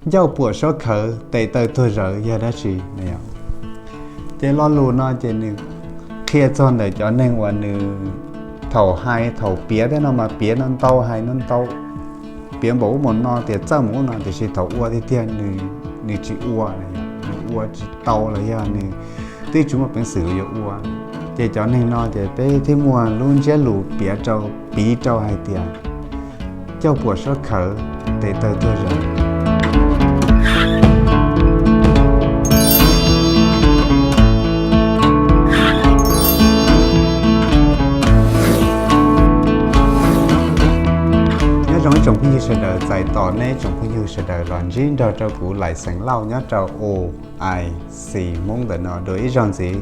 Ncauj puam suab khawv, tes taw tuag zawv yog dab tsi no? Ces lo lus no ces nws qhia txog ntawm cov neeg uas nws thaum hais thaum piav tej no mas piav no ntau hais no ntau, piav npaum ub npaum no tias txawj mus ub no, tiam sis thaum ua tiag tiag nws tsis ua, nws ua tsis tau los yog nws twb tsis muaj peev xwm yuav ua. Ces cov neeg no ces peb thiaj muaj lub ntsiab lus piav rau, piv rau hais tias ncauj puam suab khawv, tes taw tuag zawv. Nyob zoo ib tsoom phooj ywg sawv daws, txais tos nej tsoom phooj ywg sawv daws los ntsib nrog rau kuv Laim Xeem Lauj nyob rau O I C Hmoob ntawm no dua ib zaug ntxiv.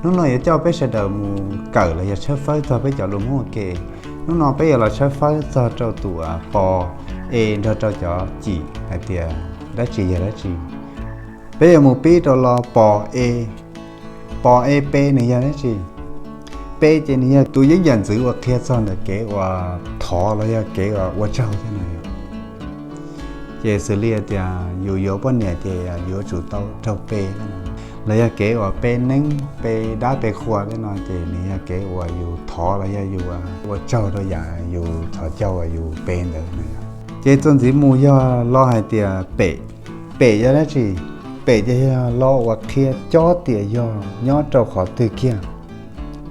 Hnub no yuav coj peb sawv daws mus kawm los yog tshawb fawb txog peb cov lus Hmoob ua ke. Hnub no peb yuav los tshawb fawb txog rau tus pos e nrog rau cov cim hais tias dab tsi yog dab tsi. Peb yuav mus pib rau lo pos e. Pos e pe nws yog dab tsi? Pe ces nws yog tus yeeb yam ntxwv uas qhia txog ntawm kev uas thov los yog kev uas ua tsaug thiab no. Ces xws li tias yus yuav poj niam ces yuav tsum tau raug pe, los yog kev uas pe neeb pe dab pe qhua tej no ces nws yog kev uas yus thov los yog yus ua tsaug rau yam yus thov caug uas yus pe ntawd no. Ces txuas ntxiv mus yog lo hais tias pem. Pem yog dab tsi? Pem ces yog lo uas qhia cob tias yog nyob rau qhov twg kiag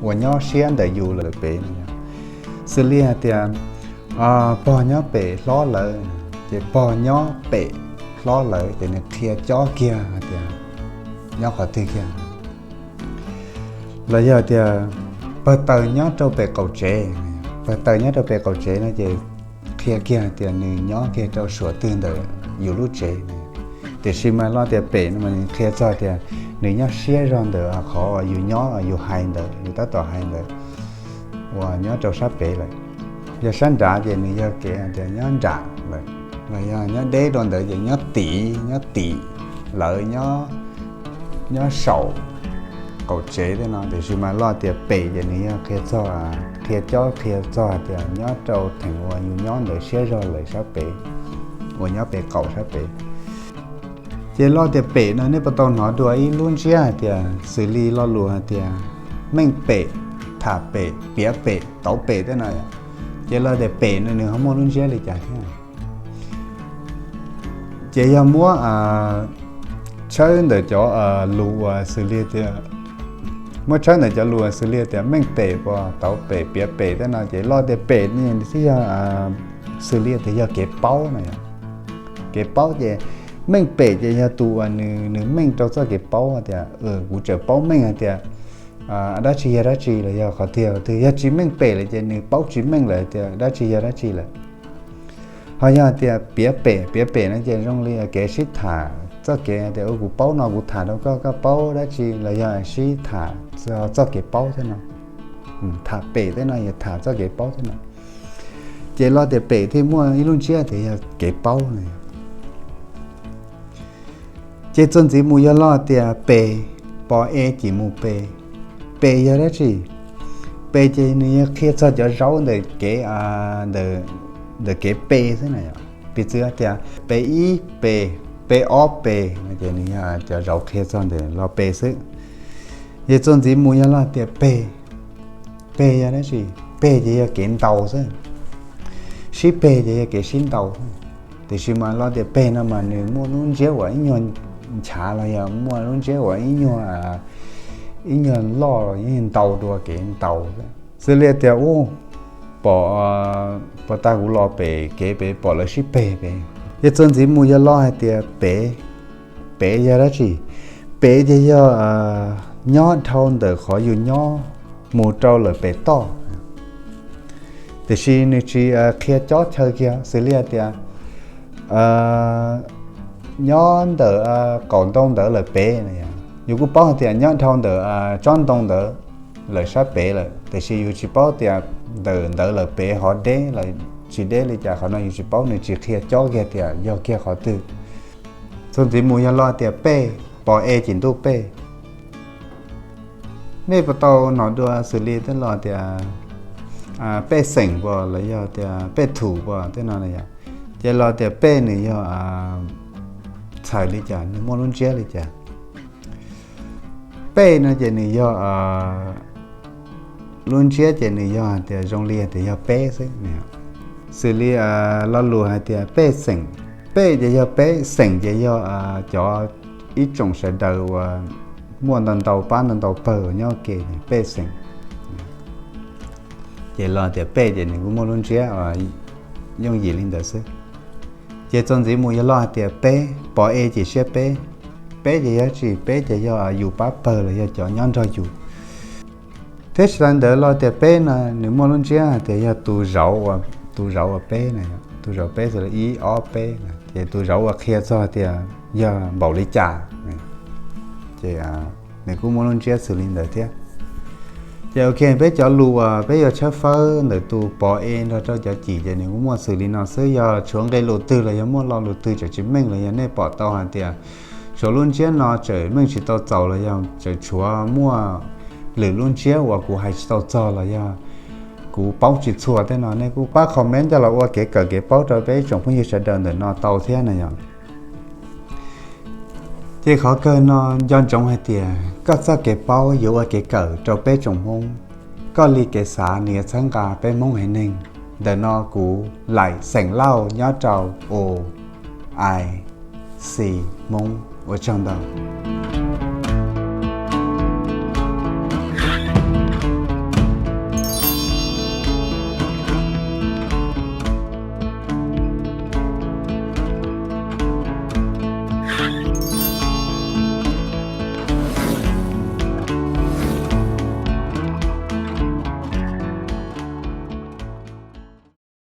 uas nyob siab ntawm yus lawm pem no. Xws li hais tias pog nyob pem hlob lawm, ces pog nyob pem hlob lawm ces nws qhia cob kiag hais tias nyob qhov twg kiag. Los yog tias pog taws nyob rau pem qaum tsev, pog taws nyob rau pem qaum tsev no ces qhia kiag hais tias nws nyob kiag rau suav twg ntawm yus lub tsev. Tiam sis mas lo tias pem no mas nws qhia txog tias nws nyob siab zog ntawm qhov uas yus nyob yus hais ntawd, yus tab tom hais ntawd uas nyob rau sab pem lawm. Yog sab nrad ces nws yog kev hais tias nyob nram lawm, los yog nyob deb rau ntawd ces nyob tim, nyob tim lawv, nyob saum qaum tsev tej no. Tiam sis mas lo tias pem ces nws yog qhia txog, qhia cob qhia txog hais tias nyob rau theem uas yus nyob ntawd siab zog lawm sab pem, uas nyob pem qaum sab pem. Ces lo tias pem no nej puas tau hnov dua ib lub ntsiab hais tias xws li lo lus hais tias meej pem, tham pem, piav pem, tauv pem tej no? Ces lo tias pem no nws ho muaj lub ntsiab li cas thiab? Ces yog muab tshawb ntawm cov lus uas xws li tias, muab tshawb ntawm cov lus uas xws li tias meej pem, tauv pem, piav pem tej no ces lo tias pem no thiaj yog xws li tias yog kev paub no. Kev paub ces meej pem ces yog tus uas nws, nws meej rau txoj kev paub tias kuv tseem paub meej hais tias dab tsi yog dab tsi los yog qhov twg qhov twg. Yog tsis meej pem lawm ces nws paub tsis meej lawm tias dab tsi yog dab tsi lawm. Ho yog tias piav pem, piav pem no ces zoo li kev sib tham txoj kev tias kuv paub no kuv tham rau koj, koj paub dab tsi los yog sib tham txoj kev paub thiab no. Tham pem tej no yog tham txoj kev paub thiab no. Ces lo tias pem thiaj muaj ib lub ntsiab tias yog kev paub no. Ces txuas ntxiv mus yog lo tias pe, pos e cim mus pe. Pe yog dab tsi? Pe ces nws yog qhia txog cov zaub ntawm kev, ntawm kev pe xwb na. Piv txwv tias pe ib pe, pe ob pe no ces nws yog cov zaub qhia txog ntawm lo pe xwb. Ces txuas ntxiv mus yog lo tias peg. Peg yog dab tsi? Peg ces yog kev ntaus xwb. Sib peg ces yog kev sib ntaus xwb. Tiam sis mas lo tias peg no mas nws muaj lub ntsiab uas ib nyuag nchav los yog muaj lub ntsiab uas ib nyuag, ib nyuag loj los ib nyuag ntau dua kev ntaus xwb. Xws li tias ub, pom, puag ta kuv los pem kev pem pom lawv sib peg pem. Ces txuas ntxiv mus yog lo hais tias pem. Pem yog dab tsi? Pem ces yog nyob dhau ntawm qhov yus nyob mus rau lawm pem toj. Tiam sis nws tsis qhia cob chaw kiag, xws li hais tias nyob ntawm qaum ntoo ntawd lawm pem no. Yus kuj paub hais tias nyob dhau ntawm tsob ntoo ntawd lawm sab pem lawm, tiam sis yus tsis paub tias ntawm ntawd lawm pem ho deb los tsis deb li cas, qhov no yus tsis paub, nws tsis qhia cob kiag tias yog kiag qhov twg. Txuas ntxiv mus yog lo tias pej, pos e cim ntuj pej. Nej puas tau hnov dua xws li tej lo tias pej xeem puas los yog tias pej thum puas tej no na yom? Ces lo tias pej nws yog txhais li cas, nws muaj lub ntsiab li cas. Pej no ces nws yog, lub ntsiab ces nws yog hais tias zoo li hais tias yog peb xwb. Xws li lo lus hais tias pej xeem, pej ces yog peb, xeem ces yog cov, ib tsoom sawv daws uas muaj ntau ntau pab ntau ntau pawg uas nyob ua ke, pej xeem. Ces los tias pej ces nws kuj muaj lub ntsiab yooj yim li ntawd xwb. Ces txuas ntxiv mus yog lo hais tias peb, pov e ces siab peb. Peb ces yog tsi? Peb ces yog yus pab pawg los yog cov nyob nrog yus. Thiab tsis tas ntawd lo tias peb no nws muaj lub ntsiab hais tias yog tus zauv, tus zauv uas peb na, tus zauv peb xws li ib ob peb na, ces tus zauv uas qhia txog tias yog npaum li cas, ces nws kuj muaj lub ntsiab xws li ntawd thiab. Ces ok, peb cov lus uas peb yuav tshawb fawb ntawm tus pov e nrog rau cov cim ces nws kuj muaj xws li no xwb. Yog tshuav nqe lus twg los yog muaj lo lus twg tseem tsis meej los yog nej pom tau hais tias tshuav lub ntsiab no tseem meej tsis tau txaus los yog tseem tshuav muaj lwm lub ntsiab uas kuv hais tsis tau txog los yog kuv paub tsis txhua tej no, nej kuj pab comment coj los ua kev kawm kev paub rau peb tsoom phooj ywg sawv daws ntawm no tau thiab na yom. Ces qhov kawg no nco ntsoov hais tias koj txoj kev paub yuav ua kev kawm rau peb tsoom Hmoob. Koj li kev xav nws yuav txhawb nqa peb Hmoob haiv neeg. Ntawm no kuv Laim xeem Lauj nyob rau U I C Hmoob, ua tsaug ntau.